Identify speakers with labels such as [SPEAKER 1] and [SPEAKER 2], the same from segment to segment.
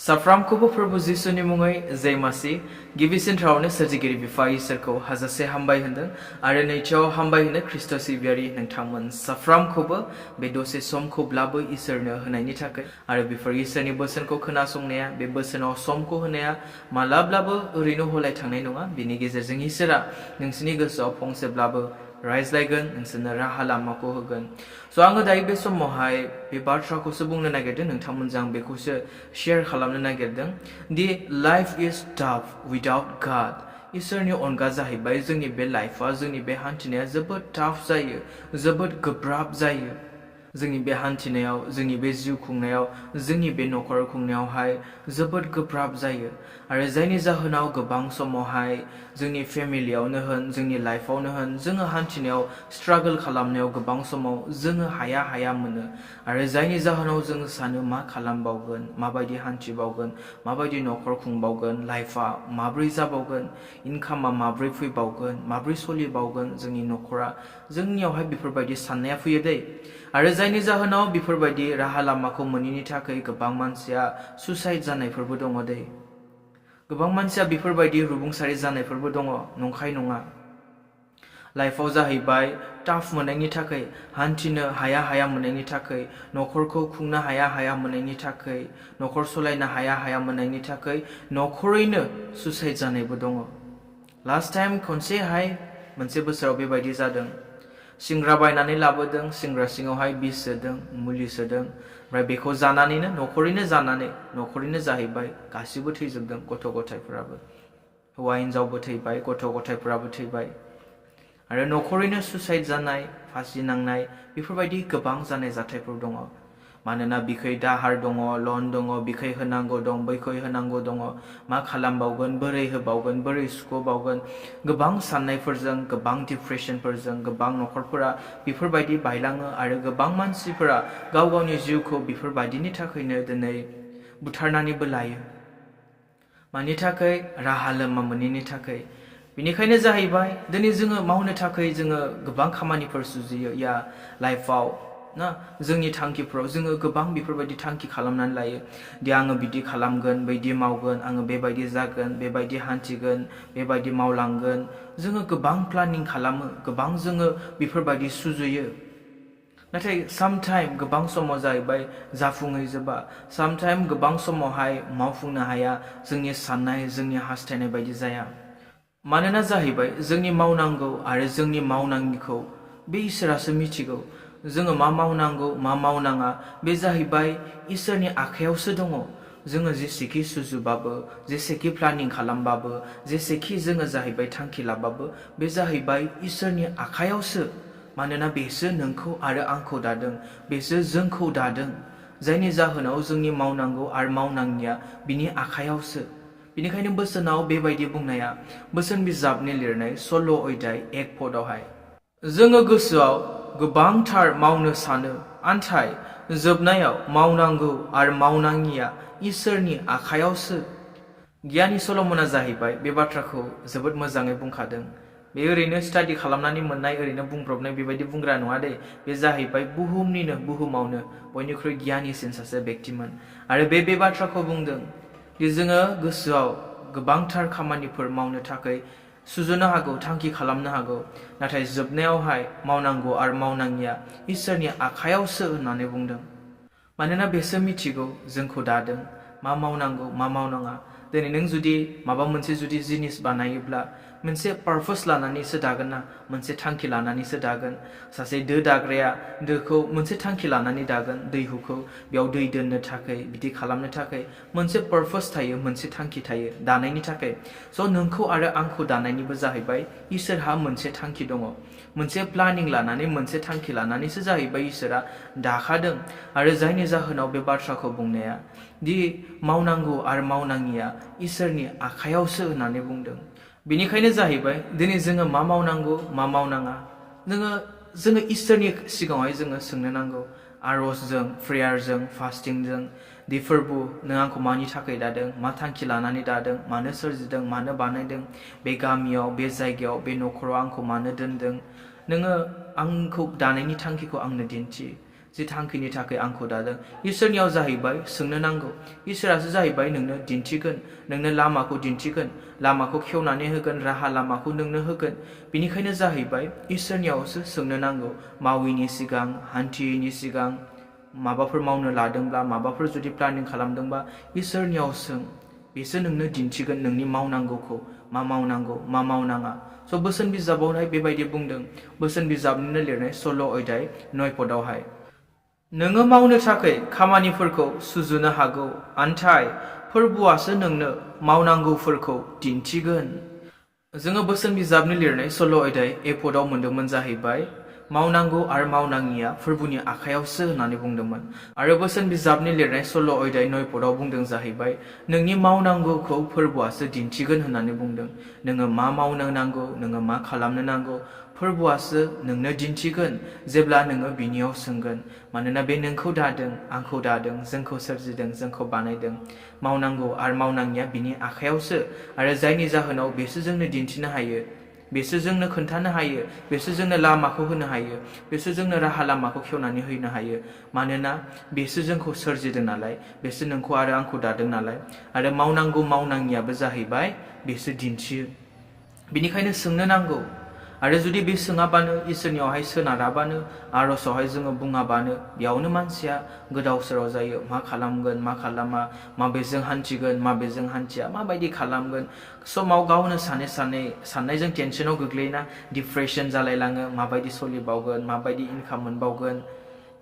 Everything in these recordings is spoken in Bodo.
[SPEAKER 1] साफ्रामखौबो फोरबो जिसुनि मुङै जय मासि गिबिसिन थारावनो सोरजिगिरि बिफा इसोरखौ हाजासे हामबाय होनदों आरो नैथियाव हामबाय होनो ख्रिस्ट' सिबियारि नोंथांमोन साफ्रामखौबो बे दसे समखौब्लाबो इसोरनो होनायनि थाखाय आरो बेफोर इसोरनि बोसोनखौ खोनासंनाया बे बोसोनाव समखौ होनाया मालाब्लाबो ओरैनो हलाय थांनाय नङा बेनि गेजेरजों इसोरा नोंसिनि गोसोआव फंसेब्लाबो रायज्लायगोन नोंसोरनो राहा लामाखौ होगोन स' आङो दायो बे समावहाय बे बाथ्राखौसो बुंनो नागिरदों नोंथांमोनजों आं बेखौसो शेयार खालामनो नागिरदों the life is tough without गड इसोरनि अनगा जाहैबाय जोंनि बे लाइफआ जोंनि बे हान्थिनाया जोबोद टाफ जायो जोबोद गोब्राब जायो जोंनि बे हान्थिनायाव जोंनि बे जिउ खुंनायाव जोंनि बे नखर खुंनायावहाय जोबोद गोब्राब जायो आरो जायनि जाहोनाव गोबां समावहाय जोंनि फेमिलियावनो होन जोंनि लाइफआवनो होन जोङो हान्थिनायाव स्ट्रागल खालामनायाव गोबां समाव जोङो हाया मोनो आरो जायनि जाहोनाव जोङो सानो मा खालामबावगोन माबायदि हान्थिबावगोन माबायदि नखर खुंबावगोन लाइफआ माब्रै जाबावगोन इनकामा माब्रै फैबावगोन माब्रै सोलिबावगोन जोंनि नखरा जोंनियावहाय बेफोरबायदि साननाया फैयो दै आरो जायनि जाहोनाव बेफोरबायदि राहा लामाखौ मोनैनि थाखाय गोबां मानसिया सुसाइड जानायफोरबो दङ दै गोबां मानसिया बेफोरबायदि रुबुंसारि जानायफोरबो दङ नंखाय नङा लाइफआव जाहैबाय टाफ मोननायनि थाखाय हान्थिनो हाया मोननायनि थाखाय नखरखौ खुंनो हाया मोननायनि थाखाय नखर सलायनो हाया मोननायनि थाखाय नखरैनो सुसाइड जानायबो दङ लास्ट टाइम खनसेहाय मोनसे बोसोराव बेबायदि जादों सिंग्रा बायनानै लाबोदों सिंग्रा सिङावहाय बिस सोदों मुलि सोदों ओमफ्राय बेखौ जानानैनो नखरैनो जाहैबाय गासिबो थैजोबदों गथ' गथायफोराबो हौवा हिनजावबो थैबाय गथ' गथायफोराबो थैबाय आरो नखरैनो सुसाइड जानाय फासि नांनाय बेफोरबायदि गोबां जानाय जाथायफोर दङ मानोना बिखै दाहार दङ लन दङ बिखै होनांगौ दं बैखै होनांगौ दङ मा खालामबावगोन बोरै होबावगोन बोरै सुख'बावगोन गोबां साननायफोरजों गोबां डिप्रेसनफोरजों गोबां नखरफोरा बेफोरबायदि बायलाङो आरो गोबां मानसिफोरा गाव गावनि जिउखौ बेफोरबायदिनि थाखायनो दिनै बुथारनानैबो लायो मानि थाखाय राहा लामा मोनैनि थाखाय बेनिखायनो जाहैबाय दिनै जोङो मावनो थाखाय जोङो गोबां खामानिफोर सुजुयो या लाइफआव ना जोंनि थांखिफोराव जोङो गोबां बेफोरबायदि थांखि खालामनानै लायो दि आङो बिदि खालामगोन बैदि मावगोन आङो बेबायदि जागोन बेबायदि हान्थिगोन बेबायदि मावलांगोन जोङो गोबां प्लानिं खालामो गोबां जोङो बेफोरबायदि सुजुयो नाथाय सामटाइम गोबां समाव जाहैबाय जाफुंहैजोबा सामटाइम गोबां समावहाय मावफुंनो हाया जोंनि साननाय जोंनि हास्थायनाय बायदि जाया मानोना जाहैबाय जोंनि मावनांगौ आरो जोंनि मावनाङिखौ बे इसोरासो मिथिगौ जोङो मा मावनांगौ मा मावनाङा बे जाहैबाय इसोरनि आखायावसो दङ जोङो जेसेखि सुजुबाबो जेसेखि प्लानिं खालामबाबो जेसेखि जोङो जाहैबाय थांखि लाबाबो बे जाहैबाय इसोरनि आखायावसो मानोना बेसो नोंखौ आरो आंखौ दादों बेसो जोंखौ दादों जायनि जाहोनाव जोंनि मावनांगौ आरो मावनाङिया बिनि आखायावसो बेनिखायनो बोसोनाव बेबायदि बुंनाया बोसोन बिजाबनि लिरनाय 16 अध्याय 1 पदआवहाय जोङो गोसोआव गोबांथार मावनो सानो आन्थाय जोबनायाव मावनांगौ आरो मावनाङिया इसोरनि आखायावसो गियानि सल'मना जाहैबाय बे बाथ्राखौ जोबोद मोजाङै बुंखादों बे ओरैनो स्टाडि खालामनानै मोननाय ओरैनो बुंब्रबनाय बेबायदि बुंग्रा नङा दे बे जाहैबाय बुहुमावनो बयनिख्रुइ गियानिसिन सासे व्यक्तिमोन आरो बे बाथ्राखौ बुंदों दि जोङो गोसोआव गोबांथार खामानिफोर मावनो थाखाय सुजुनो हागौ थांखि खालामनो हागौ नाथाय जोबनायावहाय मावनांगौ आरो मावनाङिया इसोरनि आखायावसो होननानै बुंदों मानोना बेसो मिथिगौ जोंखौ दादों मा मावनांगौ मा मावनाङा दिनै नों जुदि माबा मोनसे जुदि जिनिस बानायोब्ला मोनसे पारपस लानानैसो दागोन ना मोनसे थांखि लानानैसो दागोन सासे दो दाग्राया दोखौ मोनसे थांखि लानानै दागोन दैहुखौ बेयाव दै दोननो थाखाय बिदि खालामनो थाखाय मोनसे पारपस थायो मोनसे थांखि थायो दानायनि थाखाय स' नोंखौ आरो आंखौ दानायनिबो जाहैबाय इसोरहा मोनसे थांखि दङ मोनसे प्लानिं लानानै मोनसे थांखि लानानैसो जाहैबाय इसोरा दाखादों आरो जायनि जाहोनाव बे बाथ्राखौ बुंनाया दि मावनांगौ आरो मावनाङिया इसोरनि आखायावसो होननानै बुंदों बेनिखायनो जाहैबाय दिनै जोङो मा मावनांगौ मा मावनाङा जोङो इसोरनि सिगाङावहाय जोङो सोंनो नांगौ आर'जजों प्रेयारजों फास्टिंजों दि फोरबो नों आंखौ मानि थाखाय दादों मा थांखि लानानै दादों मानो सोरजिदों मानो बानायदों बे गामियाव बे जायगायाव बे नखराव आंखौ मानो दोनदों नोङो आंखौ दानायनि थांखिखौ आंनो दिन्थि जि थांखिनि थाखाय आंखौ दादों इसोरनियाव जाहैबाय सोंनो नांगौ इसोरासो जाहैबाय नोंनो दिन्थिगोन नोंनो लामाखौ दिन्थिगोन लामाखौ खेवनानै होगोन राहा लामाखौ नोंनो होगोन बिनिखायनो जाहैबाय इसोरनियावसो सोंनो नांगौ माविनि सिगां हान्थियैनि सिगां माबाफोर मावनो लादोंब्ला माबाफोर जुदि प्लानिं खालामदोंबा इसोरनियाव सों बेसो नोंनो दिन्थिगोन नोंनि मावनांगौखौ मा मावनांगौ मा मावनाङा स' बोसोन बिजाबावहाय बेबायदि बुंदों बोसोन बिजाबनिनो लिरनाय 16 अध्याय 9 पदआवहाय नोङो मावनो थाखाय खामानिफोरखौ सुजुनो हागौ आन्थाय फोरबुआसो नोंनो मावनांगौफोरखौ दिन्थिगोन जोङो बोसोन बिजाबनि लिरनाय 16 अध्याय 1 पदआव मोन्दोंमोन जाहैबाय मावनांगौ आरो मावनाङिया फोरबुनि आखायावसो होननानै बुंदोंमोन आरो बोसोन बिजाबनि लिरनाय 16 अध्याय 9 पदआव बुंदों जाहैबाय नोंनि मावनांगौखौ फोरबुआसो दिन्थिगोन होननानै बुंदों नोङो मा मावनो नांगौ नोङो मा खालामनो नांगौ फोरबुआसो नोंनो दिन्थिगोन जेब्ला नोङो बिनियाव सोंगोन मानोना बे नोंखौ दादों आंखौ दादों जोंखौ सोरजिदों जोंखौ बानायदों मावनांगौ आरो मावनाङिया बिनि आखायावसो आरो जायनि जाहोनाव बेसो जोंनो दिन्थिनो हायो बेसो जोंनो खोन्थानो हायो बेसो जोंनो लामाखौ होनो हायो बेसो जोंनो राहा लामाखौ खेवनानै होनो हायो मानोना बेसो जोंखौ सोरजिदों नालाय बेसो नोंखौ आरो आंखौ दादों नालाय आरो मावनांगौ मावनाङियाबो जाहैबाय बेसो दिन्थियो बिनिखायनो सोंनो नांगौ आरो जुदि बे सोङाबानो इसोरनियावहाय सोनाराबानो आर'जआवहाय जोङो बुङाबानो बेयावनो मानसिया गोदाव सोराव जायो मा खालामगोन मा खालामा माबेजों हान्थिगोन माबेजों हान्थिया माबायदि खालामगोन समाव गावनो साननायजों टेनसनाव गोग्लैना डिप्रेसन जालायलाङो माबायदि सोलिबावगोन माबायदि इनकाम मोनबावगोन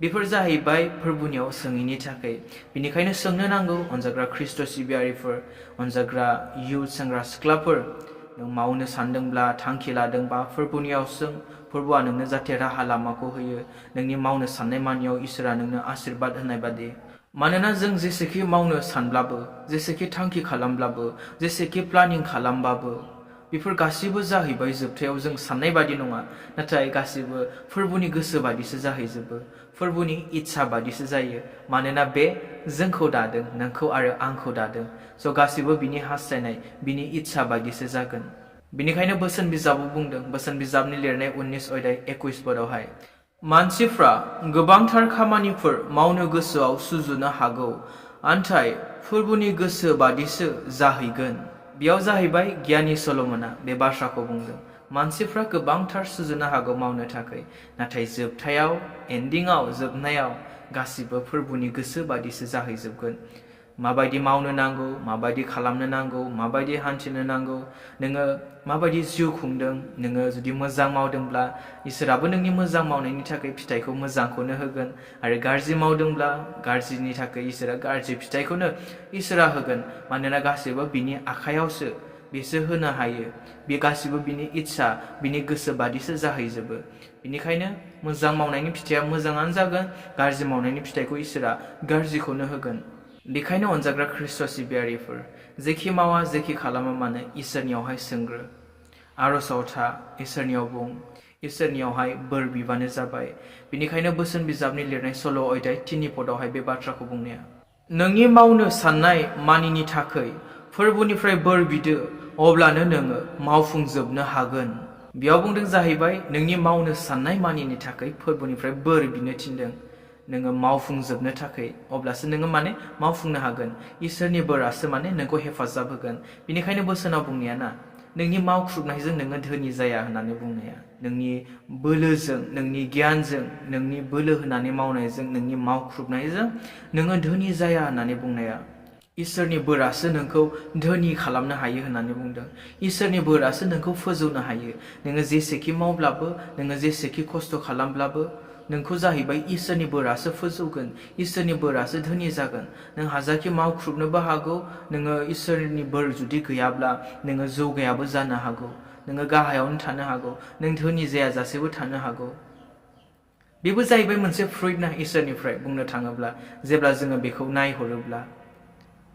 [SPEAKER 1] बेफोर जाहैबाय फोरबुनियाव सोङैनि थाखाय बिनिखायनो सोंनो नांगौ अनजाग्रा ख्रिस्ट' सिबियारिफोर अनजाग्रा इयुथ सेंग्रा सिख्लाफोर नों मावनो सानदोंब्ला थांखि लादोंबा फोरबुनियाव सों फोरबुआ नोंनो जाहाथे राहा लामाखौ होयो नोंनि मावनो साननाय मानियाव इसोरा नोंनो आशीर्बाद होनाय बादि मानोना जों जेसेखि मावनो सानब्लाबो जेसेखि थांखि खालामब्लाबो जेसेखि प्लानिं खालामबाबो बेफोर गासिबो जाहैबाय जोबथायाव जों साननाय बादि नङा नाथाय गासिबो फोरबुनि गोसो बादिसो जाहैजोबो फोरबुनि इच्छा बादिसो जायो मानोना बे जोंखौ दादों नोंखौ आरो आंखौ दादों स' गासिबो बिनि हास्थायनाय बिनि इच्छा बादिसो जागोन बिनिखायनो बोसोन बिजाबाव बुंदों बोसोन बिजाबनि लिरनाय 19 अध्याय 21 पदआवहाय मानसिफ्रा गोबांथार खामानिफोर मावनो गोसोआव सुजुनो हागौ आन्थाय फोरबुनि गोसो बादिसो जाहैगोन बेयाव जाहैबाय गियानि सल'मना बे बाथ्राखौ बुंदों मानसिफ्रा गोबांथार सुजुनो हागौ मावनो थाखाय नाथाय जोबथायाव एन्डिंआव जोबनायाव गासिबो फोरबुनि गोसो बादिसो जाहैजोबगोन माबायदि मावनो नांगौ माबायदि खालामनो नांगौ माबायदि हान्थिनो नांगौ नोङो माबायदि जिउ खुंदों नोङो जुदि मोजां मावदोंब्ला इसोराबो नोंनि मोजां मावनायनि थाखाय फिथाइखौ मोजांखौनो होगोन आरो गाज्रि मावदोंब्ला गाज्रिनि थाखाय इसोरा गाज्रि फिथाइखौनो इसोरा होगोन मानोना गासैबो बिनि आखायावसो बेसो होनो हायो बे गासिबो बिनि इच्छा बिनि गोसो बादिसो जाहैजोबो बेनिखायनो मोजां मावनायनि फिथाइया मोजाङानो जागोन गाज्रि मावनायनि फिथाइखौ इसोरा गाज्रिखौनो होगोन बेखायनो अनजाग्रा ख्रिस्ट' सिबियारिफोर जेखि मावा जेखि खालामा मानो इसोरनियावहाय सोंग्रो आर'जआव था इसोरनियाव बुं इसोरनियावहाय बोर बिबानो जाबाय बेनिखायनो बोसोन बिजाबनि लिरनाय 16 अध्याय 3 पदआवहाय बे बाथ्राखौ बुंनाया नोंनि मावनो साननाय मानिनि थाखाय फोरबुनिफ्राय बोर बिदो अब्लानो नोङो मावफुंजोबनो हागोन बेयाव बुंदों जाहैबाय नोंनि मावनो साननाय मानिनि थाखाय फोरबुनिफ्राय बोर बिनो थिनदों नोङो मावफुंजोबनो थाखाय अब्लासो नोङो माने मावफुंनो हागोन इसोरनि बोरासो माने नोंखौ हेफाजाब होगोन बेनिखायनो बोसोनाव बुंनाया ना नोंनि मावख्रुबनायजों नोङो धोनि जाया होननानै बुंनाया नोंनि बोलोजों नोंनि गियानजों नोंनि बोलो होनानै मावनायजों नोंनि मावख्रुबनायजों नोङो धोनि जाया होननानै बुंनाया इसोरनि बोरासो नोंखौ धोनि खालामनो हायो होननानै बुंदों इसोरनि बोरासो नोंखौ फोजौनो हायो नोङो जेसेखि मावब्लाबो नोङो जेसेखि खस्थ' खालामब्लाबो नोंखौ जाहैबाय इसोरनि बोरासो फोजौगोन इसोरनि बोरासो धोनि जागोन नों हाजारखि मावख्रुबनोबो हागौ नोङो इसोरनि बोर जुदि गैयाब्ला नोङो जौगायाबो जानो हागौ नोङो गाहायावनो थानो हागौ नों धोनि जायाजासेबो थानो हागौ बेबो जाहैबाय मोनसे फ्रुइट ना इसोरनिफ्राय बुंनो थाङोब्ला जेब्ला जोङो बेखौ नायहरोब्ला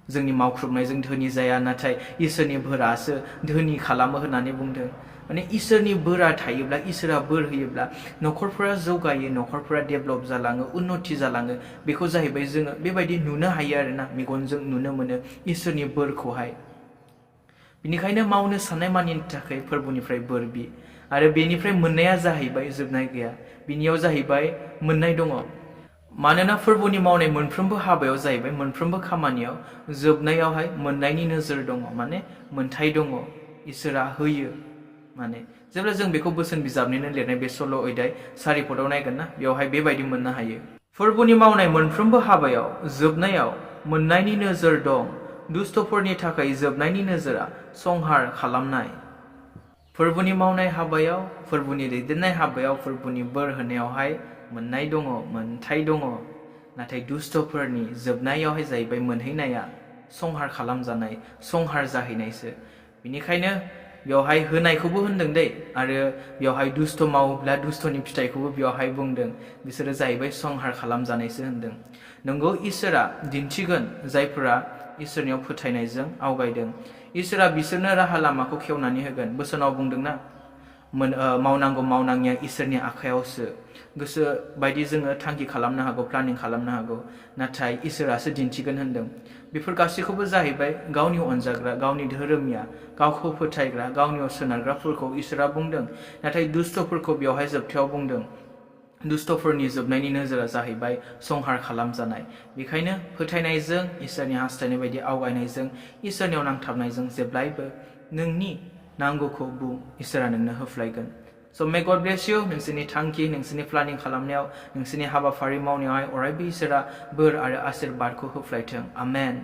[SPEAKER 1] जोंनि मावख्रुबनायजों धोनि जाया नाथाय इसोरनि बोरासो धोनि खालामो होननानै बुंदों माने इसोरनि बोरा थायोब्ला इसोरा बोर होयोब्ला न'खरफोरा जौगायो न'खरफोरा डेभेलप जालाङो उन्नति जालाङो बेखौ जाहैबाय जोङो बेबायदि नुनो हायो आरोना मेगनजों नुनो मोनो इसोरनि बोरखौहाय बेनिखायनो मावनो साननाय मानिनि थाखाय फोरबुनिफ्राय बोर बि आरो बेनिफ्राय मोननाया जाहैबाय जोबनाय गैया बिनियाव जाहैबाय मोननाय दङ मानोना फोरबोनि मावनाय मोनफ्रोमबो हाबायाव जाहैबाय मोनफ्रोमबो खामानियाव जोबनायावहाय मोननायनि नोजोर दङ माने मोनथाय दङ इसोरा होयो माने जेब्ला जों बेखौ बोसोन बिजाबनिनो लिरनाय बे सल' अयदाय 4 पदआव नायगोन ना बेवहाय बेबायदि मोननो हायो फोरबोनि मावनाय मोनफ्रोमबो हाबायाव जोबनायाव मोननायनि नोजोर दं दुष्टफोरनि थाखाय जोबनायनि नोजोरा संहार खालामनाय फोरबोनि मावनाय हाबायाव फोरबोनि दैदेननाय हाबायाव फोरबोनि बोर होनायावहाय मोननाय दङ मोनथाय दङ नाथाय दुष्टफोरनि जोबनायावहाय जाहैबाय मोनहैनाया संहार खालामजानाय संहार जाहैनायसो बेनिखायनो बेवहाय होनायखौबो होनदों दै आरो बेवहाय दुष्ट मावोब्ला दुष्टनि फिथाइखौबो बेवहाय बुंदों बिसोरो जाहैबाय संहार खालामजानायसो होनदों नंगौ इसोरा दिन्थिगोन जायफोरा इसोरनियाव फोथायनायजों आवगायदों इसोरा बिसोरनो राहा लामाखौ खेवनानै होगोन बोसोनाव बुंदोंना मावनांगौ मावनाङिया इसोरनि आखायावसो गोसो बायदि जोङो थांखि खालामनो हागौ प्लानिं खालामनो हागौ नाथाय इसोरासो दिन्थिगोन होनदों बेफोर गासैखौबो जाहैबाय गावनि अनजाग्रा गावनि धोरोमिया गावखौ फोथायग्रा गावनियाव सोनारग्राफोरखौ इसोरा बुंदों नाथाय दुष्टफोरखौ बेवहाय जोबथायाव बुंदों दुष्टफोरनि जोबनायनि नोजोरा जाहैबाय संहार खालामजानाय बेखायनो फोथायनायजों इसोरनि हास्थायनाय बायदि आवगायनायजों इसोरनियाव नांथाबनायजों जेब्लायबो नोंनि नांगौखौ बुं इसोरा नोंनो होफ्लायगोन स' मे गड ब्लेस इउ नोंसोरनि थांखि नोंसोरनि प्लानिं खालामनायाव नोंसोरनि हाबाफारि मावनायावहाय अरायबो इसोरा बोर आरो आशीर्बादखौ होफ्लायथों आमेन